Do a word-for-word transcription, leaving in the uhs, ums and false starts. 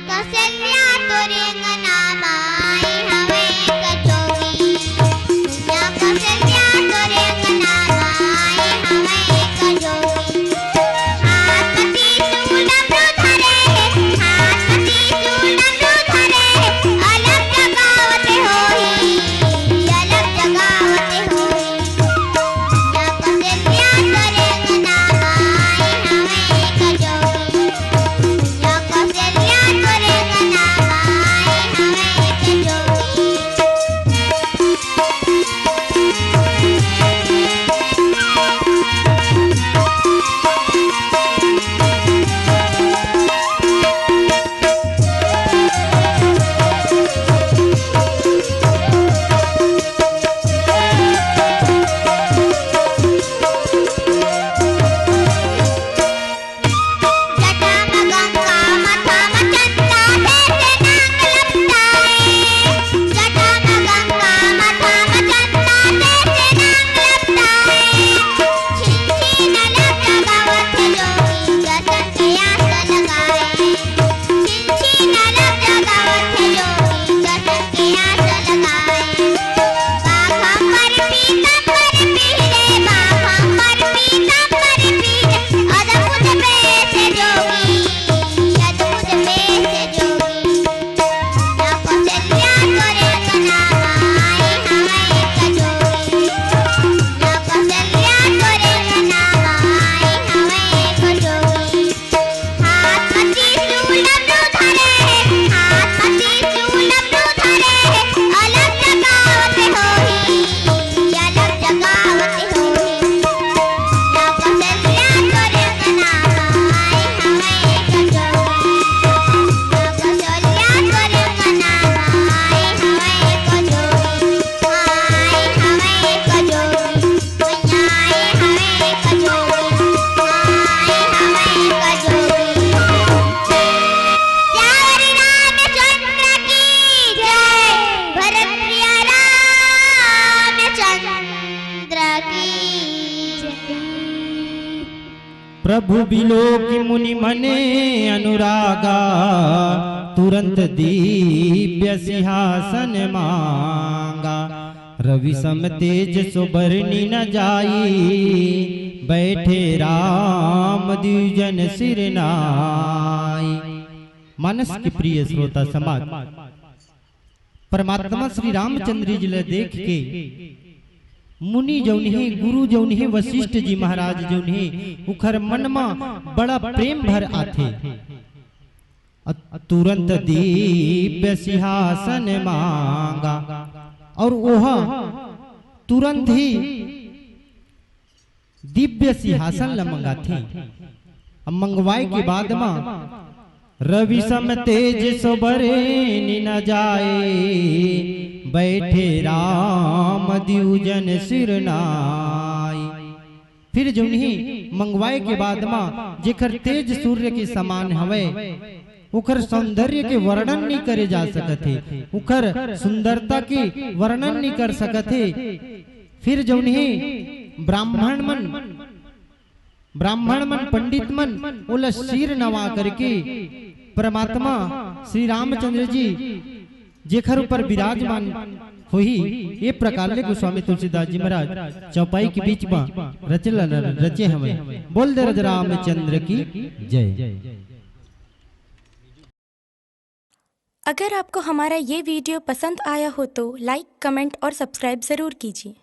कौशल्या तोरे अंगना माई हवे कचौरी। या कौशल्या तोरे अंगना माई हवे कचौरी। हाथ म त्रिशूल डमरू धरे हे, हाथ म त्रिशूल डमरू धरे हे, अलख जगावत होही, अलख जगावत होही। या कौशल्या तोरे अंगना माई हवे कचौरी। प्रभु बिलोकि मुनि मने अनुरागा, तुरंत दिव्य सिंहासन मांगा। रवि सम तेज सो बरनि न जाई, बैठे राम द्विजन सिर नाई। मानस के प्रिय श्रोता समाज, परमात्मा श्री रामचंद्र जी ल देख के मुनि जौन हे, गुरु जौन हे, वशिष्ठ जी महाराज जौन हे, उखर मन म बड़ा प्रेम भर आथे। अ-, तुरंत दिव्य सिंहासन मांगा, और ओह तुरंत ही दिव्य सिंहासन ल मंगाथे। अब मंगवाए के बाद म रवि सम तेज सो बरनि न जाए, बैठे राम द्विजन सिर नाई। फिर जौन ही मंगवाए के बाद म जेकर तेज सूर्य के समान हवय, ओकर सौंदर्य के वर्णन नहीं करे जा सकत हे, ओकर सुंदरता के वर्णन नहीं कर सकत हे। फिर जौन ही ब्राह्मण मन, ब्राह्मण मन, पंडित मन ओला सिर नवा करके परमात्मा श्री रामचंद्र जी जेखर ऊपर विराजमान होही, ये प्रकार ले गोस्वामी तुलसीदास जी महाराज चौपाई के बीच म रचे ल-, रचे हवय। बोल दे रज रामचंद्र की जय। अगर आपको हमारा ये वीडियो पसंद आया हो तो लाइक, कमेंट और सब्सक्राइब ज़रूर कीजिए।